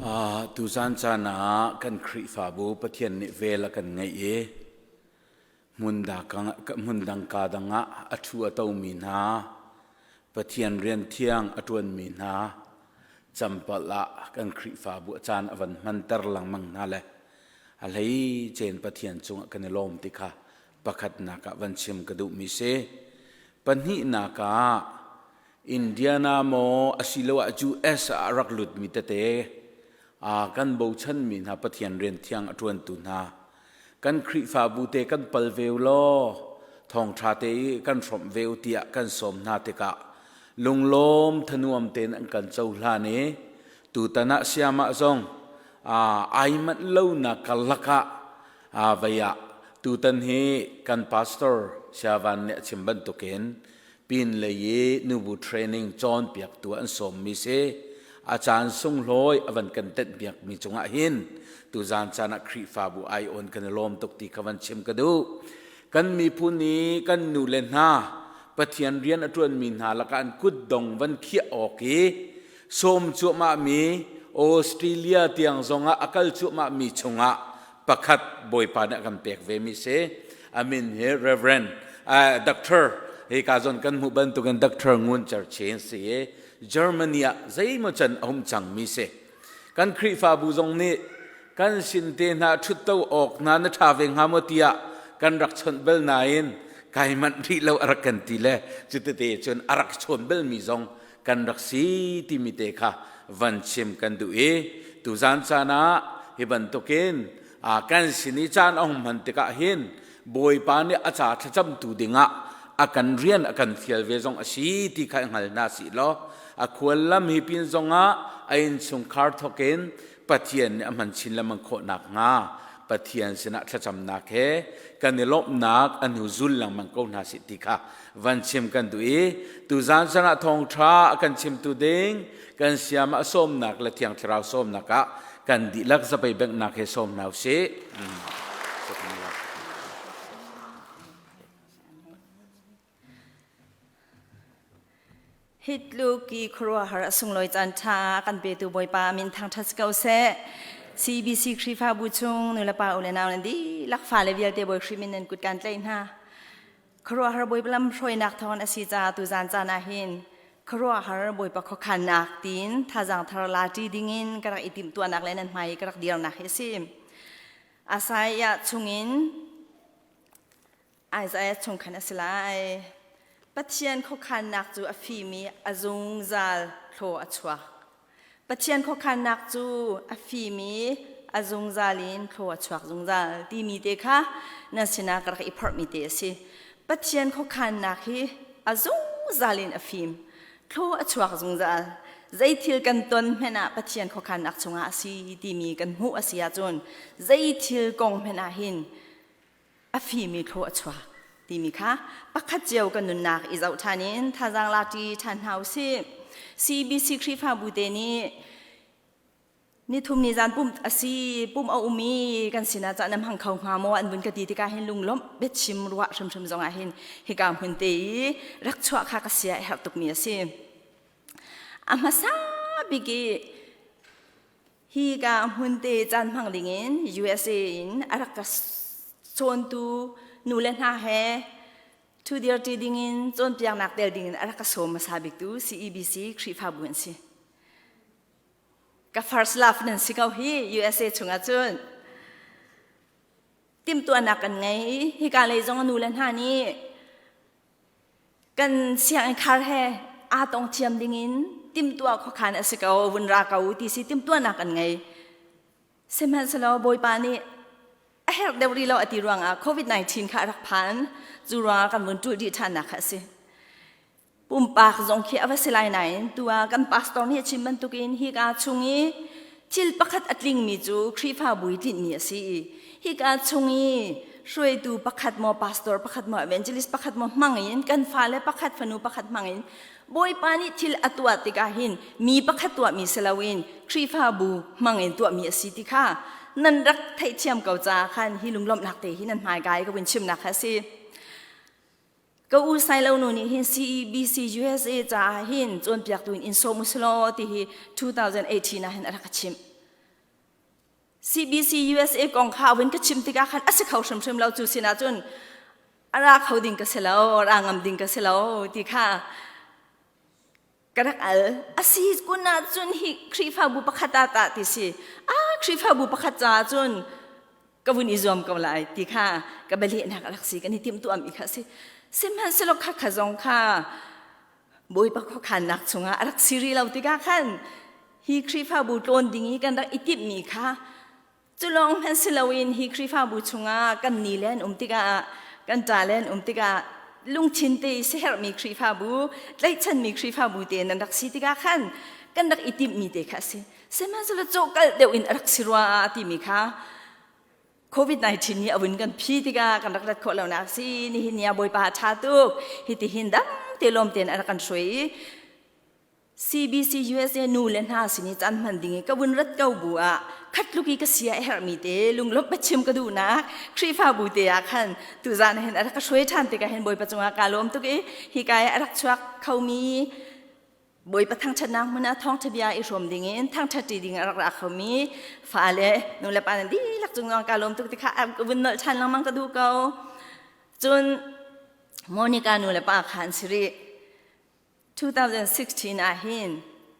Tuzan caan ah kan Khrihfabu Pathian nih vel a kan ngeih i hmun dang ka dang ah a ṭhu a tomi hna, Pathian rian thiang a ṭuanmi hna campal ah kan Khrihfabu a caan a van hmanter lengmang hna le a hleicen Pathian cungah kan i lawm ti kha pakhatnak ah van chim ka duhmi si. Pahnihnak ah Indiana maw asiloah US ah a rak lutmi tete kan bochanmi hna Pathian rian thiang a ṭuantu hna kan Khrihfabu te kan pal ve u law thawngṭha te i kan hrawmh ve u tiah kan sawm hna tikah lunglawm thanuam tein an kan cohlan i tutan ah siamah zong ai manh lonak karlak ah vei ah tutan hi kan pastor Siavan nih a chim bantukin pinlei i nubu training cawnpiaktu an sawmmi si. A caan sunglawi a van kan tenhpiakmi cungah hin tuzan caan ah Khrihfabu ai-awn kan i lawm tuk ti kha van chim ka duh. Kan miphun i kan nu le hna Pathian rian a ṭuanmi hna lakah an kutdong van khiah awk i sawm cuahmahmi Australia tiang zongah a kal cuahmahmi chungah pakhat Bawipa nih a kan pek ve mi si. A min hi Reverend Doctor hi ka zawn kan hmuh bantukin Doctor Ngun Cer Chin si i Germany ah zeimaw can a um cang mi si. Kan Khrihfabu zong nih kan sin te hna ṭhutto awk hna na ṭha ve hnga maw tiah kan rak chawnh bal nain kai manh rih lo a rak kan ti le cutete cun a rak chawn bal mi zong kan rak si timi te kha van chim kan duh i tuzan caan ah hi bantukin kan sin i caan a hung hman tikah hin Bawipa nih a ca thlacamtu dingah a kan rian a kan fial ve zong a si ti kha i hngal hna sih law a khuallam hi pin zongah a innchungkhar thawkin Pathian nih a hman chin lengmang khawh nakhnga Pathian sinah thlacamnak he kan i lawmhnak a hnu zul lengmang ko hna sih ti kha van chim kan duh i tuzan san ah thawngṭha a kan chimtu ding kan siam ah sawmnak le Thiang Thlarau sawmnak ah kan dihlak zapei benghnak he sawm hna usih. Hi tluk i khuaruahhar a sunglawi caan ṭha kan petu Bawipa min thangṭhat si ko seh. CBC Khrihfabu chung nulepa u le nau nan dihlak fale vialte Bawi Khrih min nan kut kan tlaih hna. Khuaruahhar Bawipa lam hruainak thawngin a si caah tuzaan caan ah hin khuaruahhar Bawipa khuakhannak tiin thazaang thar la ṭi dingin ka rak i timhtuahnak le nan hmai i ka rak dirnak hi a si. Isaiah chungin Isaiah chung khan a si lai. Pathian khuakhannak cu a fim i a zungzal thlaw a chuak. Pathian khuakhannak cu a fim i a zungzal in thlaw a chuak zungzal timi te kha nan sinah ka rak i phorhmi te a si. Pathian khuakhannak hi a zungzal in a fim. Thlaw a chuak zungzal. Zei thil kan ton hmanh ah Pathian khuakhannak chungah a si timi kan hmuh a si ahcun zei thil kong hmanh ah hin a fimi thlaw a chuak timi kha pakhat cio kan nunnak i zoh ṭhan in thazaang lakṭi ṭhan hna u sih. CBC Khrihfabu te nih nithum ni zan pum a si pum a um i kan sinah cah nam hang kho hnga maw an vun ka ti tikah hin lunglawmh biachim ruah hrimhrim zongah hin hika hmun te i rak chuah kha ka sia a herh tukmi a si. A hmasa bik i Hi ka hmun te caan hmang dingin USA in a rak ka cawntu nu le hna he thudir ṭi dingin cawnpiaknak tel dingin a rak ka sawm hmasa biktu CEBC Khrihfabu an si. Ka first love nan si ko hi USA chungah cun. Timhtuahnak kan ngei. Hika lei zong nu le hna nih Kan sianginn khar he aa tong thiam dingin timhtuah khuakhan a si ko, vun ra ko ti si timhtuahnak an ngei. Sihmanhsehlaw Bawipa nih a herh deuh rih lo a ti ruangah COVID-19 kha a rak phan. Cu ruangah kan vun ṭulh dih ṭhannak kha a si. Pumpak zong khi a va si lai nain tu ah kan pastor nih a chim bantukin hika chung i thil pakhat a tlingmi cu Khrihfabu i tlinhmi a si. Hika chung i hruaitu pakhat maw pastor pakhat maw evangelist pakhat maw hmang in kan fale pakhat fanu pakhat hmang in Bawipa nih thil a tuah tikah hin mi pakhat tuahmi si loin Khrihfabu hmang in tuahmi a si ti kha nan rak theihthiam ko caah khan hi lunglawmhnak te hi nan hmaikai ka vun chimnak kha a si. Ka u Sailo nu nih hin CEBC USA caah hin cawnpiaktu in in sawm usulaw ti hi 2018 ah hin a rak ka chimh. CBC USA kong kha vun ka chim tikah khan a si kho hrimhrim lo cu sinah cun a ra kho ding ka si lo, ra ngam ding ka si lo ti kha ka rak al. A si kun ahcun hi Khrihfabu pakhat ah tah ti si. Ah Khrihfabu pakhat caah cun ka vun i zuam ko lai ti kha ka bialehnak a rak si kan i timhtuahmi kha a si. Sihmanhsehlaw kha kha zong kha Bawipa khuakhannak chungah a rak si rih lo tikah khan hi Khrihfabu tlawn ding i kan rak i timhmi kha cu lawng hmanh si loin hi Khrihfabu chungah kan ni le an um tikah kan ṭa le an um tikah lungthin te i siaherhmi Khrihfabu tlaihchanmi Khrihfabu te nan rak si tikah khan kan rak i timhmi te kha a si. Sihmanhsehlaw cawhkalh deuh in a rak si rua timi kha COVID-19 nih a vun kan phi tikah kan rak rat khawh lonak si. Nihin ni ah Bawipa a ṭha tuk. Hitihin dam te lawm tein a rak kan hruai i CBC USA nu le hna sin i caan hman ding i ka vun rat ko bu ah khatluk i ka sia a herhmi te lunglawmh biachim ka duhnak Khrihfabu te ah khan tuzaan hin a rak ka hruai ṭhan tikah hin Bawipa cungah kaa lawm tuk i hika i a rak chuak khomi Bawipa thangṭhatnak hmun ah thawngṭha bia i hrawm dingin thangṭhatṭi ding a rak ra khomi fale nulepa nan dihlak cung zong kaa lawm tuk ti kha ka vun nolh ṭhan lengmang ka duh ko. Cun Monica nulepa kha an si rih. 2016 ah hin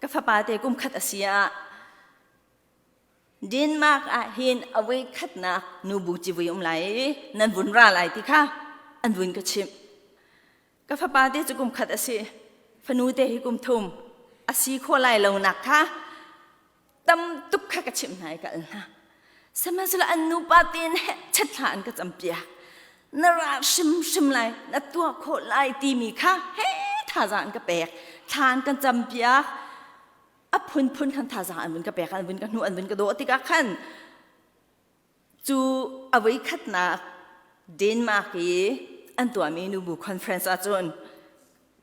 ka fapa te kum khat a si ah Denmark ah hin a voi khatnak nubu civui um lai i nan vun ra lai ti kha an vun ka chimh. Ka fapa te cu kum khat a si. Fanu te hi kum thum. A si khawh lai lo nak kha tam tuk kha ka chimh hna i ka al hna. Sihmanhsehlaw an nupa tein chetthla an ka campiak. Na ra hrimhrim lai, na tuah khawh lai timi kha he thazaang an ka pek. Thla an kan campiak. A phunphun khan thazaang an vun ka pek, an vun ka hnuh, an vun ka dawh tikah khan Cu a voikhatnak Denmark i an tuahmi nubu conference ahcun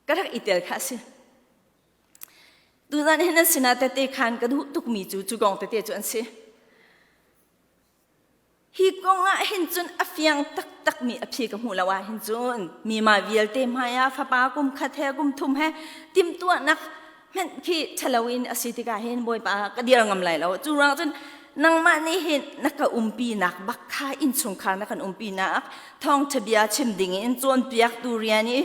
ka rak i tel kha a si. Tuzan hin an sinah tete khan ka duh tukmi cu cu kong tete cu an si. Hi kong ah hin cun a fiang taktakmi a phi ka hmuh lo ah hin cun mi mah vialte hmai ah fapa kum khat he kum thum he timhtuahnak hmenh khi ṭhalo in a si tikah hin Bawipa ka dir ngam lai lo. Cu ruang cun nangmah nih hin na ka umpinak bak kha innchungkhar na kan umpinak thawngṭha bia chim ding in cawnpiaktu rian i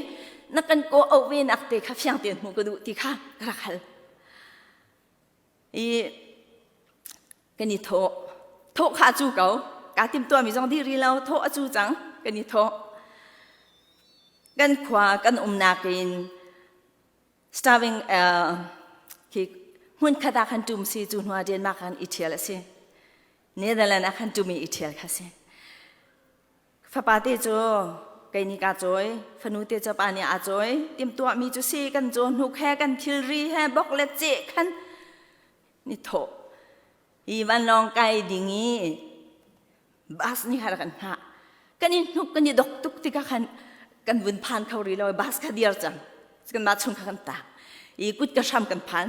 na kan kawh auh ve nak te kha fiang tein hmuh ka duh ti kha ka rak hal. I kan i thawh. Thawh kha a cu ko. Kaa timhtuahmi zong dih rih lo. Thawh a cu cang. Kan i thawh. Kan khua kan umnak in Starving khi hmunkhat ah khan ṭum si cu hnuah Denmark khan i ṭhial a si. Netherlands ah khan ṭum i i ṭhial kha si. Fapa te cu kei nih kaa cawi, fanu te cu pa nih aa cawi. Timhtuahmi cu si kan caw hnuk he kan thilri he bok le ceh khan ni thawh. Hi vanlawng kai ding i bus nih khan kan hngah. Kan i hnuk kan i dok tuk tikah khan kan vun phan kho rih lo bus kha dir cang. Kanmah chung kha kan tak. I kut ka hram kan phan.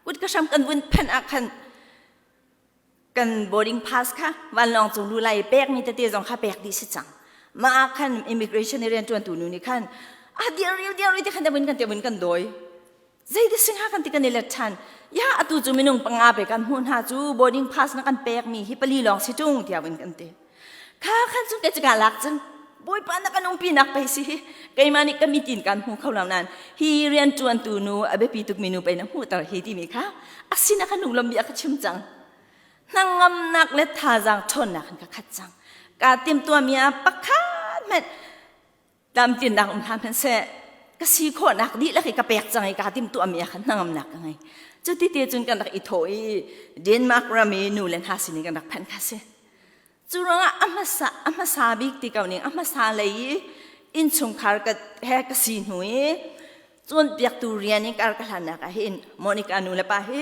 Kut ka hram kan vun phan ah khan kan boarding pass kha vanlawng cung lu lai pekmi tete zong kha pek dih si cang. Mah ah khan immigration i rianṭuantu nu nih khan a dir riu dir riu ti khan te vun kan te vun kan dawi. Zeiti singha kan ti kan i let ṭhan. Ya atu cu minung panga pe kan hmuh hna cu boarding pass na kan pekmi hi pali lawng si ṭung tiah vun kan ti. Kha khan cu ke cika lak cang. Bawipa na kan umpi nak pei si hi. Keimah nih ka mitin kan hmu kho lo nain hi rian ṭuantu nu a biapi tukmi nu pei na hmuhter hi timi kha a sin ah khan lunglawm bia ka chim cang. Hnangamnak le thazaang ṭhawnnak in ka khat cang. Kaa timhtuahmi ah pakhat hmanh tlamtlinnak um hlah hmanhseh ka si khawhnak dihlak i ka pek cang i kaa timhtuahmi ah khan hnangamnak ka ngei. Cuti te cun kan rak i thawh i Denmark ram i nu le hna sin i kan rak phanh kha si. Cu ruangah a hmasa a hmasa bik ti ko ning a hmasa lei i innchungkhar ka he ka si hnu i cawnpiaktu rian in kar ka hlannak ah hin Monica nu le pa hi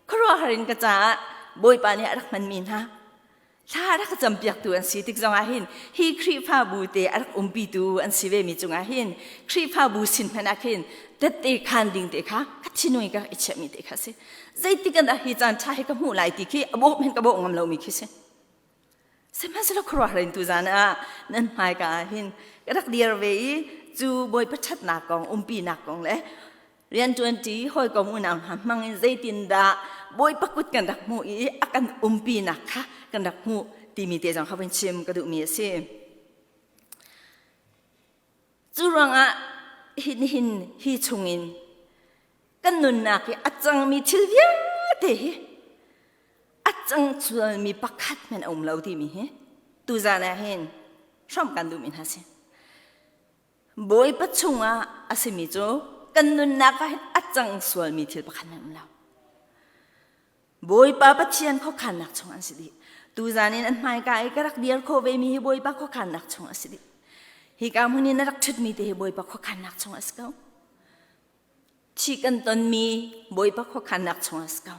khuaruahhar in ka caah Bawipa nih a rak hmanmi hna thla rak ka campiaktu an si tik zongah hin hi Khrihfabu te a rak umpitu an si ve mi cungah hin Khrihfabu sin hmanh ah khin tette khan ding te kha ka thinung i ka i chiahmi te kha si. Zeitik an dah hi caan ṭha hi ka hmuh lai ti khi a bawh men ka bawh ngam lomi khi si. Sihmanhsehlaw khuaruahhar in tuzan ah nan hmaika ah hin ka rak dir ve i cu Bawipa ṭhatnak kong umpinak kong le rianṭuanṭi hawikom unau hna hmang in zeitindah Bawipa kut kan rak hmuh i a kan umpinak kha. kan rak hmuh timi te zong kha vun chim ka duhmi a si. Cu ruangah hin hin hi chungin kan nunnak i a cangmi thil vialte hi a cang sualmi pakhat hmanh a um lo timi hi tuzan ah hin hrawmh kan duhmi hna si. Bawipa chungah a simi cu kan nunnak ah hin a cang sualmi thil pakhat hmanh a um lo. Bawipa Pathian khuakhannak chung an si dih. Tuzan in an hmaika i ka rak dir khawh vemi hi Bawipa khuakhannak chung a si dih. Hika hmun in na rak ṭhutmi te hi Bawipa khuakhannak chung a si ko. Thi kan tonmi Bawipa khuakhannak chung a si ko.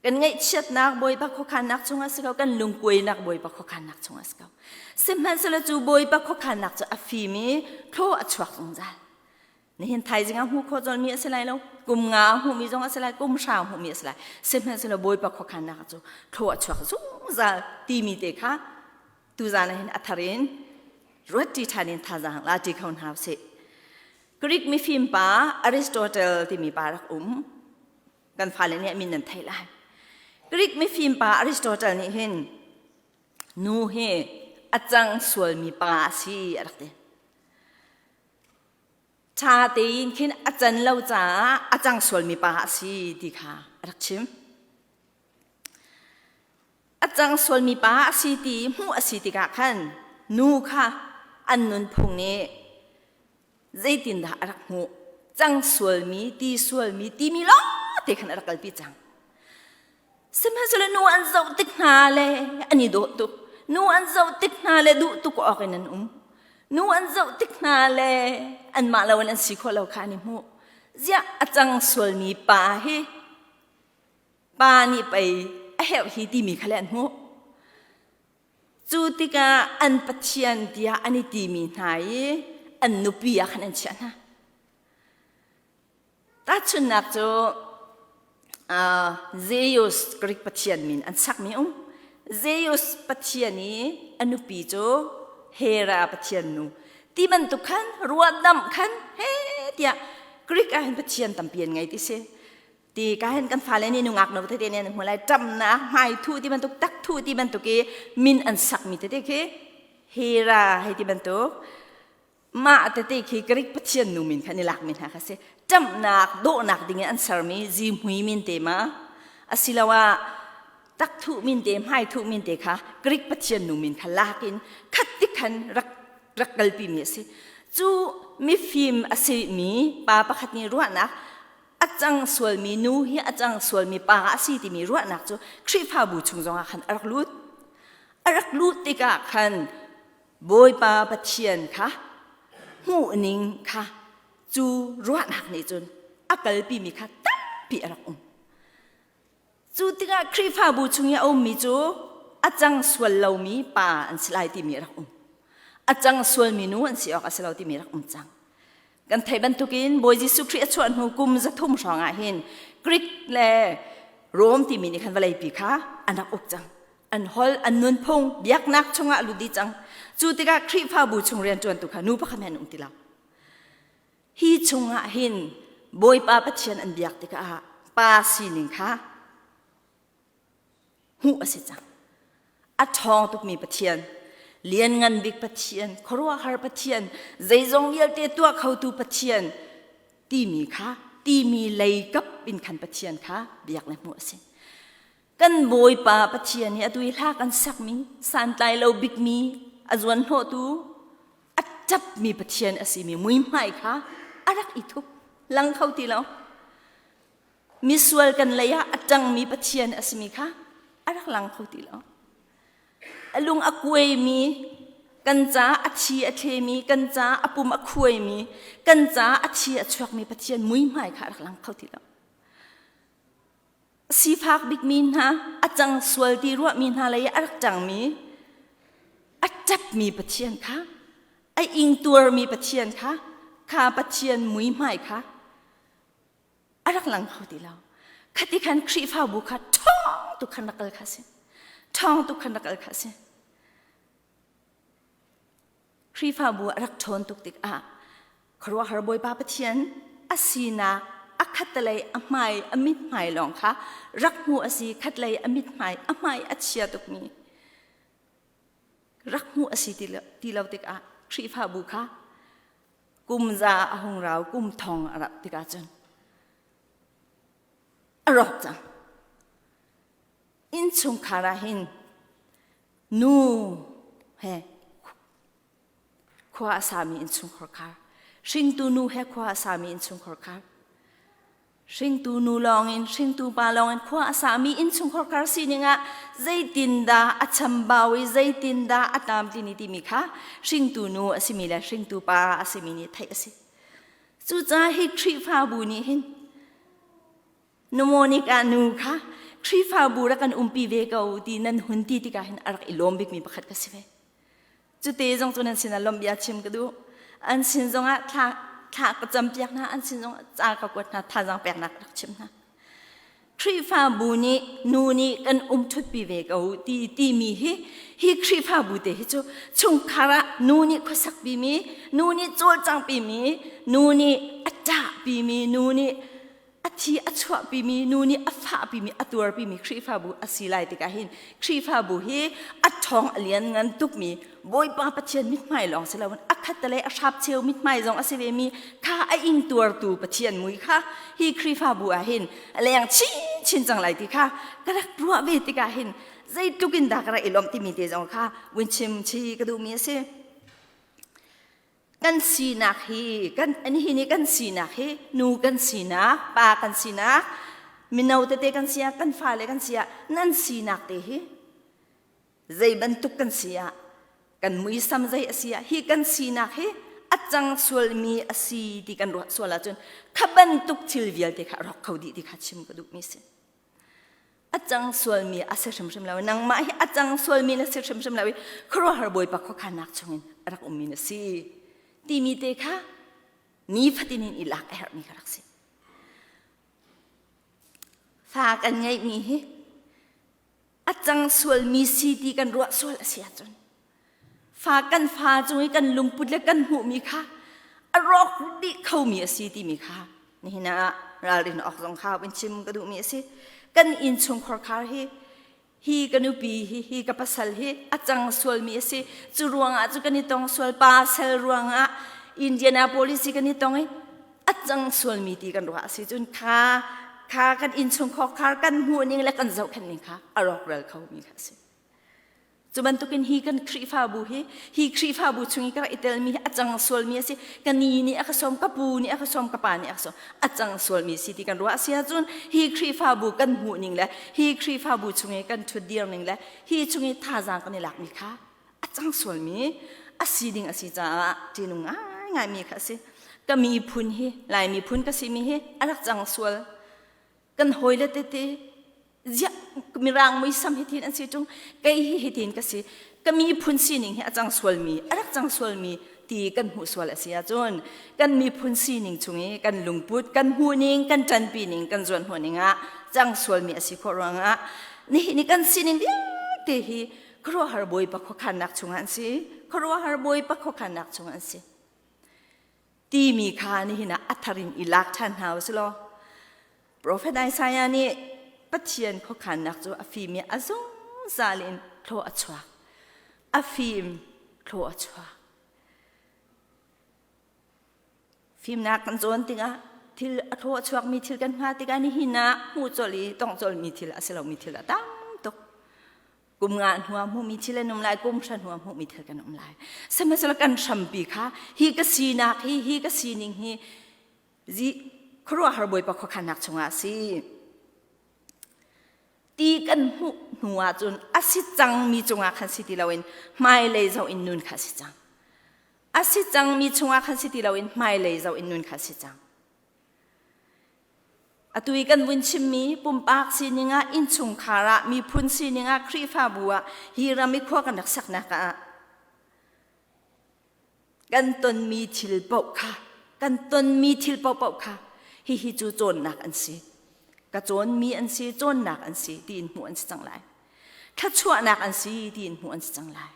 Kan ngaihchiatnak Bawipa khuakhannak chung a si ko. Kan lungkuainak Bawipa khuakhannak chung a si ko. Sihmanhsehlaw cu Bawipa khuakhannak cu a fim i thlaw a chuak zungzal. Nihin thaizing ah hmuh khawh colmi a si lai lo. Kum nga ah hmuhmi zong a si lai, kum hra hmuhmi a si lai. Sihmanhsehlaw Bawipa khuakhannak cu thlaw a chuak zungzal timi te kha tuzan ah hin a thar in ruat ṭi ṭhan in thazaang la ṭi kho hna usih. Greek mifim pa Aristotle timi pa rak um. Kan fale nih a min nan theih lai. Greek mifim pa Aristotle nih hin nu hi a cang sualmi pa a si a rak ti. Ṭha tein khin a can lo caah a cang sualmi pa a si ti kha a rak chim. A cang sualmi pa a si ti hmuh a si tikah khan nu kha an nunphung nih zeitindah a rak hmuh cang sualmi ti sualmi timi lawng te khan a rak kalpi cang. Sihmanhsehlaw nu an zoh tik hna le an i dawh tuk. Nu an zoh tik hna le duh tuk awk in an um. Nu an zoh tik hna le anmah lo in an si khawh lo kha an i hmuh. Ziah a cang sualmi pa hi pa nih pei a herh hi timi kha le an hmuh. Cu tikah an pathian tiah an i timi hna i an nupi ah khan an chiah hna. Tahchunhnak cu uh, Zeus Greek pathian min an sakmi um. Zeus pathian i a nupi cu Hera pathian nu. Ti bantuk khan ruahdamh khan he tiah Greek ah hin pathian tampi an ngei ti si. Ti ka hin kan fale nih nungak no tete nih an hmu lai ṭamnak hmai thu ti bantuk tak thu ti bantuk i min an sakmi tete khi Hera hei ti bantuk Mah tete khi Greek pathian nu min kha an i lakmi hna kha si. Ṭamhnak, dawhnak dingin an sermi zihmui min te ma asiloah takthuh min te, hmaithuh min te kha Greek pathian nu min kha lak in khat ti khan rak rak kalpimi a si. Cu mifim a simi pa pakhat nih ruahnak a cang sualmi nu hi a cang sualmi pa a si timi ruahnak cu Khrihfabu chung zongah khan a rak lut. A rak lut tikah khan Bawipa Pathian kha hmuhning kha cu ruahnak nih cun a kalpimi kha tampi a rak um. Cu tikah Khrihfabu chung i a ummi cu a cang sual lomi pa an si lai timi a rak um. A cang sualmi nu an si awk a si lo timi a rak um cang. Kan theih bantukin Bawi Jesuh Khrih a chuah hnu kum 300 hrawng ah hin Greek le Rom timi nih khan vawleipi kha an rak uk cang. An holh, an nunphung, biaknak chungah a lut dih cang. Cu tikah Khrihfabu chung rianṭuantu kha nu pakhat hmanh an um ti lo. Hi chungah hin Bawipa Pathian an biak tikah pa sining kha hmuh a si cang. A ṭhawng tukmi Pathian, lianngan bik Pathian, khuaruahhar Pathian, zeizong vialte tuah khotu Pathian timi kha timi lei kap in khan Pathian kha biak le hmuh a si. Kan Bawipa Pathian hi atu i hla kan sakmi, santlai lo bikmi, a zuan hnawhtu, a ṭapmi Pathian a simi muihmai kha a rak i thup lang kho ti lo. Misual kan lei ah a ṭangmi Pathian a simi kha a rak lang kho ti lo. A lung a kuaimi, kan caah a thi a thlemi, kan caah a pum a khuaimi, kan caah a thi a chuakmi Pathian muihmai kha a rak lang kho ti lo. Sifak bikmi hna, a cang sual ti ruahmi hna lei a rak ṭangmi, a ṭapmi Pathian kha, a ingtuarmi Pathian kha, kha Pathian muihmai kha a rak lang kho ti lo. Khati khan Khrihfabu kha ṭhawng tuk khan rak kal kha si. Ṭhawng tuk khan rak kal kha si. Khrihfabu a rak ṭhawn tuk tikah khuaruahhar Bawipa Pathian a sinak A khattelei a hmai a mithmai lawng kha rak hmuh a si khatlei a mithmai a hmai a chia tukmi rak hmuh a si ti lo tikah Khrihfabu kha kum za a hung rau kum thong a rauh tikah cun a rawk cang. Innchungkhar ah hin nu he khua a sami innchungkhar khar hringtu nu he khua a sami innchungkhar khar hringtu nu lawngin hringtu pa lawngin khua a sami innchungkhar khar sining ah zeitindah a chambau i zeitindah a tlamtlin i timi kha hringtu nu a simi le hringtu pa a simi nih theih a si. Cucaah hi Khrihfabu nih hin Nu Monica nu kha Khrihfabu rak kan umpi ve ko ti nan hun ti tikah hin a rak i lawm bikmi pakhat ka si ve. Cute zong cu nan sinah lawmhbia chim ka duh. An sin zongah thla thla ka campiak hna, an sin zongah ca ka kuat hna, thazaang peknak ka rak chim hna. Khrihfabu nih nu nih kan um ṭhutpi ve ko ti timi hi hi Khrihfabu te hi cu chungkhar ah nu nih khuasakpi mi, nu nih cawlcangpi mi, nu nih a ṭahpi mi, nu nih a thi a chuahpimi nu nih a fahpimi a tuarpimi Khrihfabu a si lai tikah hin Khrihfabu hi a ṭhawng a lian ngan tukmi Bawipa Pathian mithmai lawng si loin a khattelei a hrapcheu mithmai zong a si vemi kha a ingtuartu Pathian mui kha hi Khrihfabu ah hin a leng chinchin cang lai ti kha ka rak ruah ve tikah hin zeitluk in dah ka rak i lawmh timi te zong kha vun chim chi ka duhmi a si. Kan sinak hi kan hi nih kan sinak hi nu kan sinak pa kan sinak mino tete kan si ah kan fale kan si ah nan sinak te hi zei bantuk kan si ah kan muisam zei a si ah hi kan sinak hi a cang sualmi a si ti kan ruah sual ahcun kha bantuk thil vialte kha a rawk kho dih ti kha chim ka duhmi si. A cang sualmi a si hrimhrim lo. Nangmah hi a cang sualmi na si hrimhrim lo i khuaruahhar Bawipa khuakhannak chungin a rak ummi na si timi te kha nifatin in i lak a herhmi ka rak si. Fa kan ngeihmi hi a cang sualmi si ti kan ruah sual a si ahcun fa kan fa cung i kan lungput le kan hmuhmi kha a rawk dih khomi a si timi kha nihin ah ralrin awk zong kha vun chim ka duhmi a si. Kan innchungkhar khar hi hi ka nupi hi hi ka pasal hi a cang sualmi a si. Cu ruangah cu kan i tong sual pa sel ruangah Indianapolis i kan i tong i a cang sualmi ti kan ruah a si cun kha kha kan innchungkhar khar kan hmuh ning le kan zohkhenh ning kha a rawkral khomi kha a si. Cu bantukin hi kan Khrihfabu hi hi Khrihfabu chung i ka rak i telmi hi a cang sualmi a si. Ka ni nih a ka sawm, ka pu nih a ka sawm, ka pa nih a ka sawm. A cang sualmi si ti kan ruah a si ahcun hi Khrihfabu kan hmuh ning le hi Khrihfabu chung i kan ṭhutdir ning le hi chung i thazaang kan i lakmi kha a cang sualmi a si ding a si caah ṭihnung ngaingaimi kha a si. Ka miphun hi Lai miphun ka simi hi a rak cang sual. Kan hawile tete ziah mirang muisam hitin an si ṭung kei hi hitin ka si ka miphun sining hi a cang sualmi a rak cang sualmi ti kan hmuh sual a si ahcun kan miphun sining chung i kan lungput kan hmuhning kan ṭanpi ning kan zuan ning ah cang sualmi a si khawh ruangah nihin i kan sining vialte hi khuaruahhar bawipa khuakhannak chungah an si khuaruahhar bawipa khuakhannak chungah an si timi kha nihin ah a thar in i lak ṭhan hna u law Profet Isaiah nih Pathian khuakhannak cu a fim i a zungzal in thlaw a chuak. A fim thlaw a chuak. Fimnak kan cawn tikah thil a thaw a chuakmi thil kan hnga tikah nihin ah hmuh colh i tongh colhmi thil a si lomi thil a tam tuk. Kum nga hnuah hmuhmi thil an um lai, kum hra hnuah hmuhmi thil kan um lai. Sihmanhsehlaw kan hrampi kha hi ka sinak hi hi ka sining hi zi khuaruahhar Bawipa khuakhannak chungah a si. Ti kan hmuh hnu ahcun a si cangmi cungah khan si ti loin hmailei zoh in nun kha a si cang. A si cangmi chungah khan si ti loin hmailei zoh in nun kha a si cang. Atu i kan vun chimmi pumpak sining ah, innchungkhar ah, miphun sining ah, Khrihfabu ah, hi ram i khua kan rak saknak ah kan tonmi thil paoh kha kan tonmi thil paohpaoh kha hihi cu cawnnak an si ka cawnmi an si cawnnak an si tiin hmuh an si cang lai thluachuahnak an si tiin hmuh an si cang lai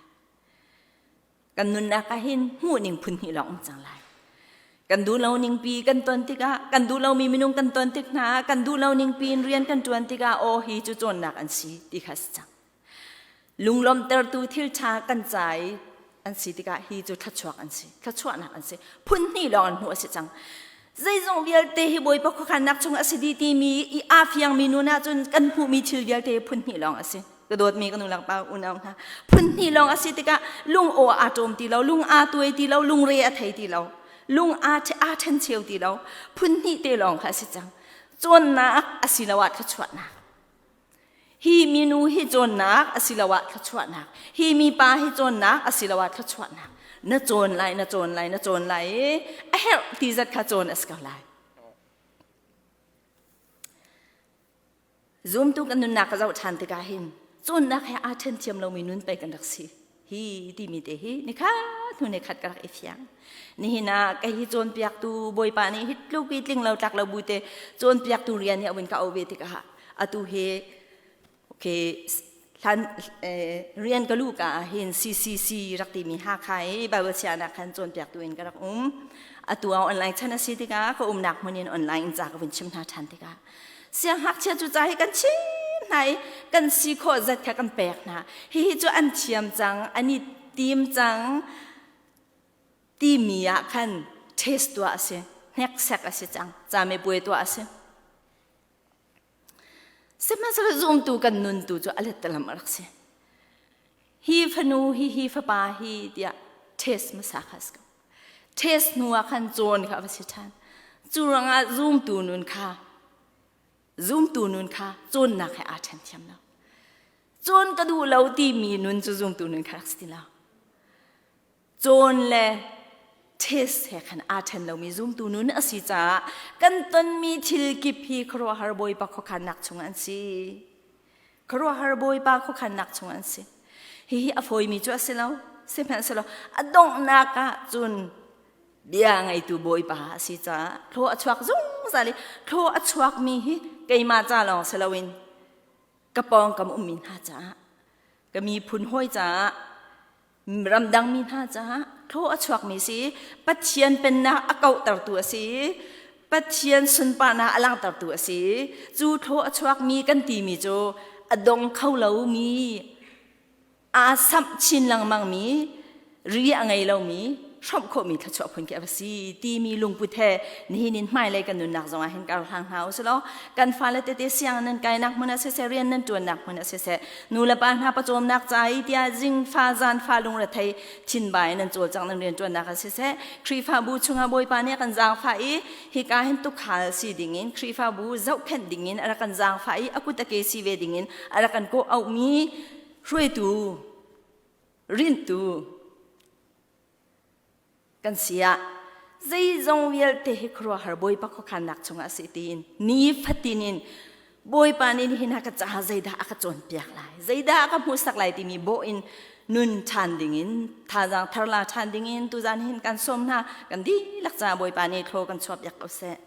kan nunnak ah hin hmuh ning phun hnih lawng um cang lai. Kan duh lo ningpi kan ton tikah, kan duh lomi minung kan ton tik hna ah, kan duh lo ningpi in rian kan ṭuan tikah aw hi cu cawnnak an si ti kha si cang. Lunglawmhtertu thil ṭha kan ca i an si tikah hi cu thluachuak an si, thluachuahnak an si. Phun hnih lawng an hmuh a si cang. Zeizong vialte hi Bawipa khuakhannak chung a si dih timi i aa fiangmi nun ahcun kan hmuhmi thil vialte phun hnih lawng a si. Ka dawtmi ka nu lakpa unau hna phun hnih lawng a si tikah lung aw aa ṭawm ti lo, lung aa tuai ti lo, lungre a thei ti lo, lung aa aa ṭhencheu ti lo. Phun hnih te lawng kha a si cang. Cawnnak asiloah thluachuahnak. Hi minu hi cawnnak asiloah thluachuahnak. Hi mipa hi cawnnak asiloah thluachuahnak. Na cawn lai, na cawn lai, na cawn lai i a herh ti zat kha cawn a si ko lai. Zumtu kan nunnak ka zoh ṭhan tikah hin cawnnak he aa ṭhen thiam lomi nun pei kan rak si hi timi te hi nikhat hnu nikhat ka rak i fiang. Nihin ah kei hi cawnpiaktu Bawipa nih hi tluk i tling lo tlak lo bu te cawnpiaktu rian hi a vun ka auh ve tikah atu hi okay hlan rian ka luh ka ah hin CCC rak timi Hakha i Bible sianak khan cawnpiaktu in ka rak um. Atu ah online chan a si tikah ka umnak hmun in online in ca ka vun chim hna ṭhan tikah siangngakchia cu ca hi kan chim hna i kan si khawh zat kha kan pek hna. Hihi cu an thiam cang, an i tim cang timi ah khan test tuah a si, hneksek a si cang, camepuai tuah a si. Sihmanhsehlaw zumtu kan nun tu cu a lettalam a rak si. Hi fanu hi hi fapa hi tiah test hmasa kha a si ko. Test hnu ah khan cawn kha a va si ṭhan. Cu ruangah zumtu nun kha zumtu nun kha cawnnak he aa ṭhen thiam lo. Cawn ka duh lo timi nun cu zumtu nun kha rak si ti lo. Cawn le test he khan aa ṭhen lomi zumtu nun a si caah kan tonmi thil kip hi khuaruahhar Bawipa khuakhannak chung an si. Khuaruahhar Bawipa khuakhannak chung an si. Hihi a fawimi cu a si lo. Sihmanhsehlaw a donghnak ah cun bia ngeitu Bawipa a si caah thlaw a chuak zungzal i thlaw a chuakmi hi keimah ca lawng si loin ka pawngkam ummi hna caah ka miphun hawi caah ramdang mi hna caah thlaw a chuakmi si Pathian pennak a kauhtertu a si Pathian sunparnak a langhtertu a si cu thlaw a chuakmi kan timi cu a dong kho lomi aa samh chin lengmangmi ri a ngei lomi hrawmh khawhmi thluachuah phun khi a va si timi lungput he nihin in hmailei kan nunnak zongah hin kar hlang hna usilaw kan fale tete siang nan kainak hmun ah siseh rian nan ṭuannak hmun ah siseh nu le pa hna pawcawmnak ca i tiah zingfa zanfa lungrethei thinbai nan cawlcangh nan rian ṭuannak ah siseh Khrihfabu chungah Bawipa nih a kan zaangfah i hika hin tukhal si dingin Khrihfabu zohkhenh dingin a rak kan zaangfah i a kut a ke si ve dingin a rak kan kawh auhmi hruaitu rintu kan si ah zeizong vialte hi khuaruahhar Bawipa khuakhannak chungah a si tiin nifatin in Bawipa nih nihin ah ka caah zeidah a ka cawnpiak lai zeidah a ka hmuhsak lai timi bawh in nun ṭhan dingin thazaang thar la ṭhan dingin tuzan hin kan sawm hna kan dihlak caah Bawipa nih thlaw kan chuahpiak ko seh.